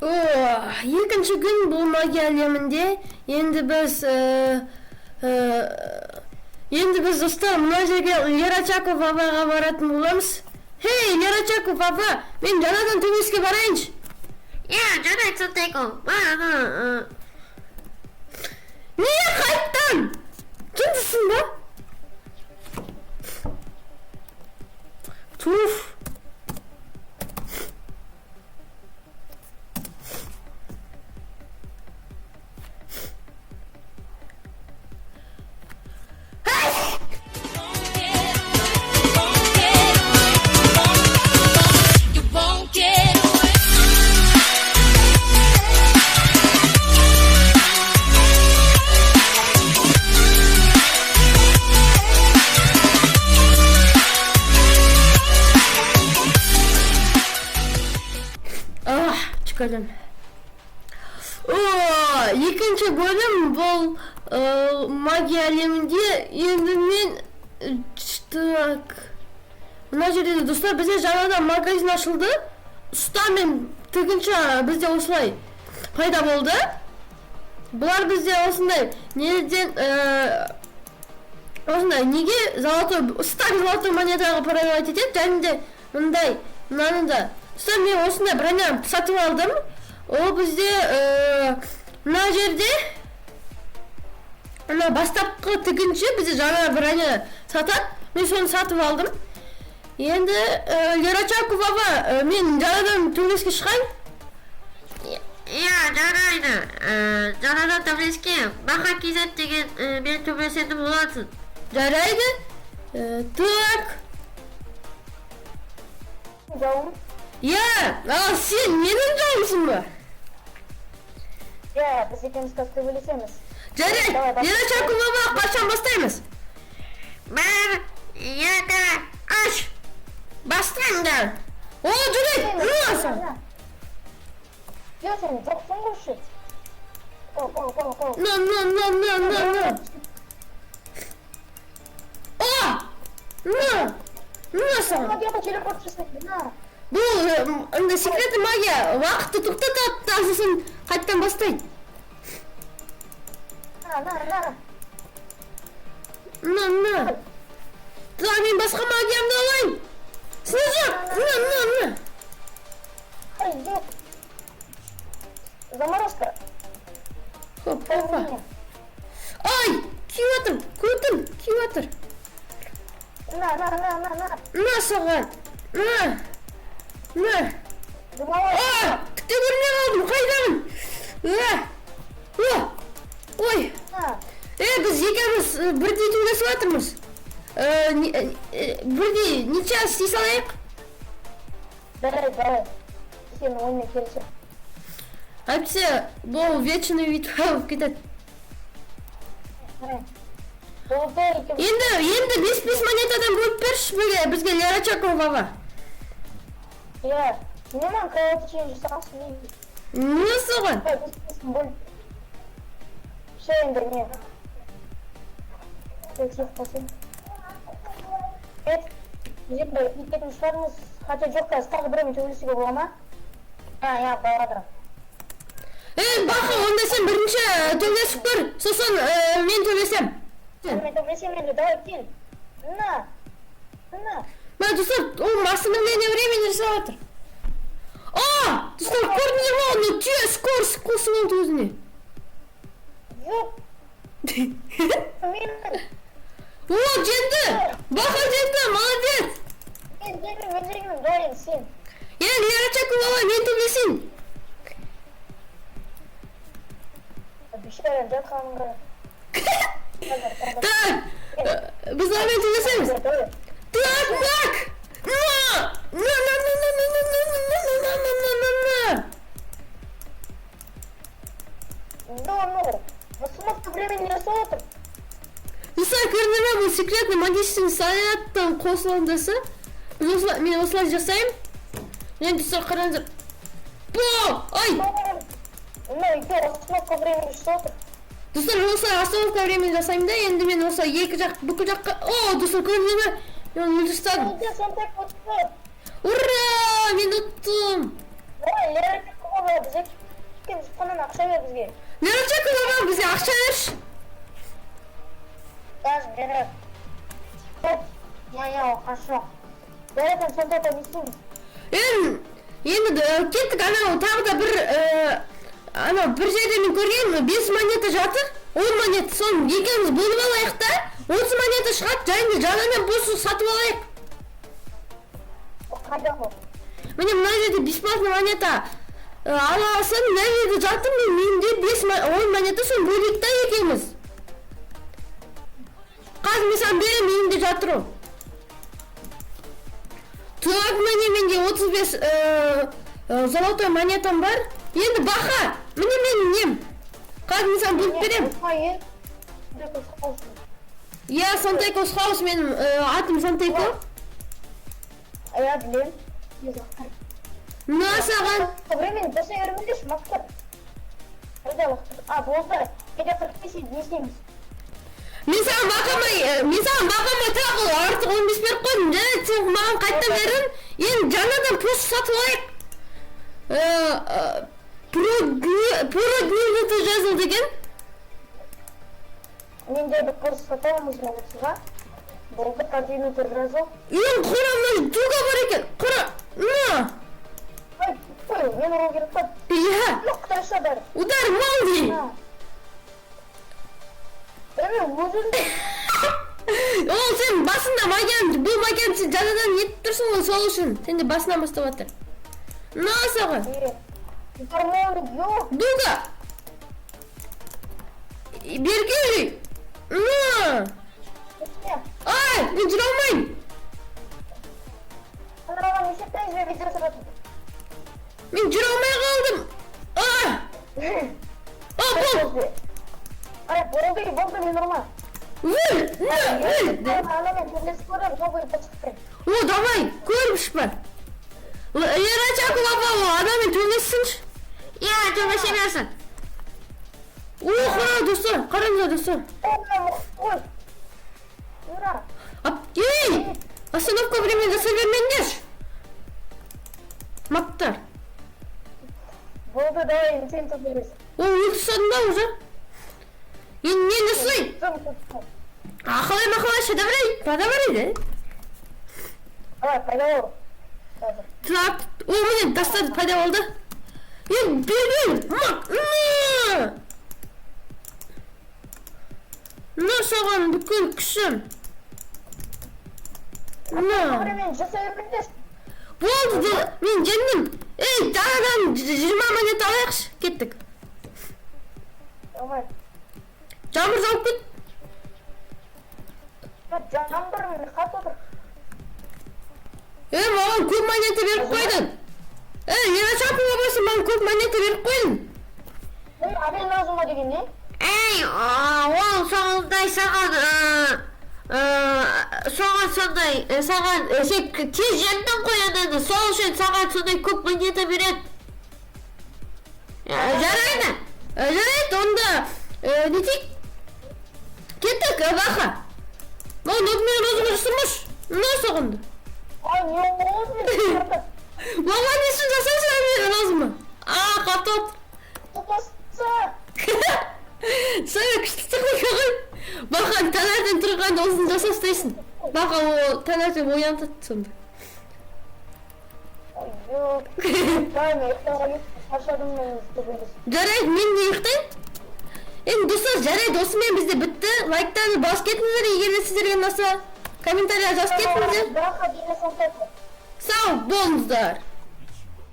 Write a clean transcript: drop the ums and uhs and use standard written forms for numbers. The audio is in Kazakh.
О, екінші күн бұл магия әлемінде. Енді біз енді біз, достар, мына жерге Лера Чаков апаға баратын боламыз. Хей, Лера Чаков апа, мен жаңадан төбелеске барайыншы. Иә, жарайды, Сантеко. Бар ана. Не, қайттан? Жындысың ба? Туф. You won't get away. Ах, түкірдім. О, екінші бөлім бұл магия әлемінде. Енді мен так. Мына жерде де, достар, бізде жаңадан магазин ашылды. Ұста мен тігінші бізде осылай пайда болды. Бұлар бізде осындай неден осындай неге золотой стак золотой монетаға продавать етеді және де мындай мынаны да. Достар, мен осындай броня сатып алдым. Ол бізде мына жерде мына бастапқы тігінші бізде жаңа броня сатады. Мен соны сатып алдым. Енді Лера Чакова, мен жаңадан төбелеске шығайын. Иә, жарайды. Жаңадан төбелеске Баха KZ деген мен төбелесетін боласың. Жарайды. Так. Жауым. Иә, ал сен менің жауымсың ба? Иә, біз екеуміз қазір төбелесеміз. Жарайды. Давай, баста. Лера Чакова, қашан бастаймыз? 1, 2, 3. Бастаңдар. О, жарайды. На саған. Жоқ, сен жоқсың ғой ше. Қол, қол, қол, қол. На, на, на, на, на, на. О! На! На саған. Магияға телепорт жасайды. На. Бұл андай секретный магия уақытты тоқтатады да, сосын қайтадан бастайды. На, на, на. На, на. Так, мен басқа магиямды алайын. Снежок! На, на, на. Ай, жоқ. Заморозка. Хоп, хопа. Ай! Күйіп жатыр, көтім күйіп жатыр. На, на, на, на, на. На саған. На. На. Дымовой. А! Түкте көрмей қалдым, қайдамын? А! О! Ой! На. Е, біз екеуміз бірдей төбелесіп жатырмыз. Бірдей ничья істей салайық. Давай, давай. Сенің ойыңмен келісемін. Әйтпесе бұл вечный битва болып кетеді. Давай. Болды, екеуміз. Енді 5-5 монетадан бөліп берші бізге, Лера Чакова. Иә. Не, маған кровотечение жасағансың, не? Не соған? Давай, 5-5 бөліп. Все, енді не? Тек қосайын. Evet. Bizim de кететін шығармыз. Хотя жоқ, қазір тағы біреумен төбелесуге бола ма? А, иә, болады. Е, Баха, онда сен бірінші төбелесіп көр, сосын мен төбелесем. Мен төбелесемін енді, давай, кел. На. На. Мына, достар, ол остановление времени жасап жатыр. А, достар, көрдіңдер ма, оны түйе скорость қосып алды өзіне. Жоқ. Мен. О, жеңді! Баха жеңді, молодец! Мен жеңдім, мен жеңдім, давай енді сен. Енді Лера Чакова, мен төбелесейін. Бейшара, жатқанын қара. Так, біз мынамен төбелесеміз. Давай. Так, так! На! На, на, на, на, на, на, на, на, на, на, на, на, на! Ну, ну. Остановка времени жасап отыр. Достар, көрдіңдер ме, бұл секретный магический снарядтан қосылындысы. Біз осылай, мен осылай жасаймын. Енді, достар, қараңыздар. Бо! Ай! Мына екеуі остановка времени жасап отыр. Достар, мен осылай остановка времени жасаймын да, енді мен осылай екі жақ, бүкіл жаққа. О, достар, көрдіңдер ме? Мен оны өлтіріп тастадым. Неге Сонтек ұтты? Ура! Мен ұттым! Давай, Лера Чакова, баба бізге ұтқаннан ақша бер бізге. Лерочек баба, бізге ақша берші. Қазір беремін. Я, хорошо. Жарайды, сонда да не істейміз? Енді кеттік, анау тағы да бір анау бір жерде мен көргенмін, бес монета жатыр, 10 монета, соны екеуміз бөліп алайық та, 30 монета шығады, және жаңадан босс сатып алайық. Қайда ол? Міне, мына жерде бесплатный монета ала алсаң, мына жерде жатыр, менде 10 монета, соны бөлейік та екеуміз. Қазір мен саған беремін, үйімде жатыр ол. Так, міне, менде 35 золотой монетам бар. Енді, Баха, міне менің нем. Қазір мен саған бөліп беремін. Иә, Сантайкос Хаус менің атым Сантайко. Иә, білемін. Мына саған. Времени босай бермеңдерші, мақтар. Қайда уақыт? А, болды. Кейде 45 не істейміз? Мен саған бақамай тағы артық 15 беріп қойдым. Жарайды, сен маған қайтадан бердің. Енді жаңадан пост сатып алайық. Продвинутый жазылды екен. Менде бір курс сатамыз молодцыға. Болды, продвинутый жазыл. Ең қора, мына дуга бар екен. Қора. На. Ой, ой, мен ұру керек па? Иә. Ну, қытайша бәрі. Удар молнии. Мен өзім Ол сен басында магиян, бұл магияны сен жаңадан нетіп тұрсың ғой, сол үшін. Сен де басынан бастап жатыр. На саған. Удар молнии, жоқ. Дуга. Бергей. На. Ай, мен жүре алмаймын. Анаға неше прайс видео сататын? Мен жүре алмай қалдым. А! А, бұл. Ай, болды, болды, мен ұрма. Өл, на, өл. Анамен төбелесіп көремін, новый босықпен. О, давай, көріп бар. Лерачаку баба, о, адаммен төбелессінші. Иә, төбелесе берсін. О, қара, достар, қараңыздар, достар. Ой, Юра. Ап, ей! Остановка времени жасай бермеңдерші. Мақтар. Болды, давай, сен төбелес. О, өліп тастадым да уже. Енді не жасайын? Ақылай мақалай шедеврей, подавай, да? Давай, пайда бол. Қазір. Так, о, міне, тастады, пайда болды. Енді берген, мақ, на! На саған бүкіл күшім. На. Времени жасай бермеңдерші. Болды, мен жеңдім. Ей, жаңадан 20 монета алайықшы, кеттік. Давай. Жаңбыр жауып кет. Жаңбыр қатып отыр. Ей, маған көп монета беріп қойдың. Ей, Лерачаку бабасы, маған көп монета беріп қойдың. Ей, Абел Назума деген не? Ей, ол сондай саған, соған сондай, саған, сен тез жеңдің ғой ананы, сол үшін саған сондай көп монета береді. Жарайды. Жарайды, онда не дейік? Кеттік, Баха. Маған обмен розыгрыш жасамашы. На саған. Ай, не болды мен? Маған не үшін жасайсың обмен розыгрыш? А, қатып отыр. Топасы. Сен күшті техника ғой. Баха, таңертең тұрғанда осыны жасап істейсің. Баха, ол таңертең оянтады сонда. Ой, давай, мен ұйықтауға кеттім. Шаршадым мен төбелесіп. Жарайды, мен де ұйықтайын. Енді, достар, жарайды, осымен бізде бітті. Лайктарды басып кетіңіздер, егер де сіздерге ұнаса. Комментария жазып кетіңіздер. Баха, деген. Сау болыңыздар.